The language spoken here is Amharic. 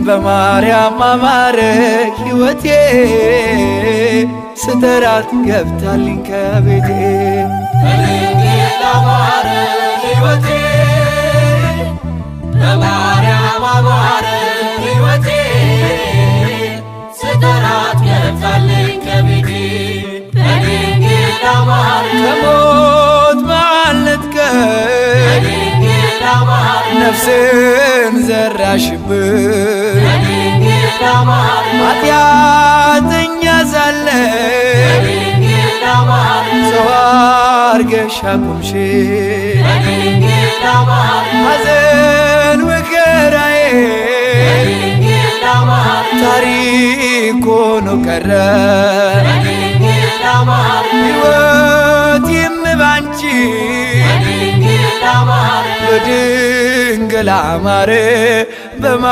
በማርያም አማረ ሕይወቴ፣ ስጠራት ገብታልኝ ከቤቴ። በድንግል አማረ ሕይወቴ፣ በማርያም አማረ ሕይወቴ፣ ስጠራት ገብታልኝ ከቤቴ። በድንግል አማረ። ከሞት ማለትከኝ። በድንግል አማረ። ነፍስን ዘራሽብኝ። በድንግል አማረ። ኃጢአተኛ ሳለ በድንግል አማረ። ሰው አርገሽ አቆምሽኝ። በድንግል አማረ። ሐዘን መከራዬ በድንግል አማረ። ታሪክ ሆኖ ቀረ። በድንግል አማረ። ሕይወቴም ባንቺ በድንግል አማረ። በድንግል አማረ በማ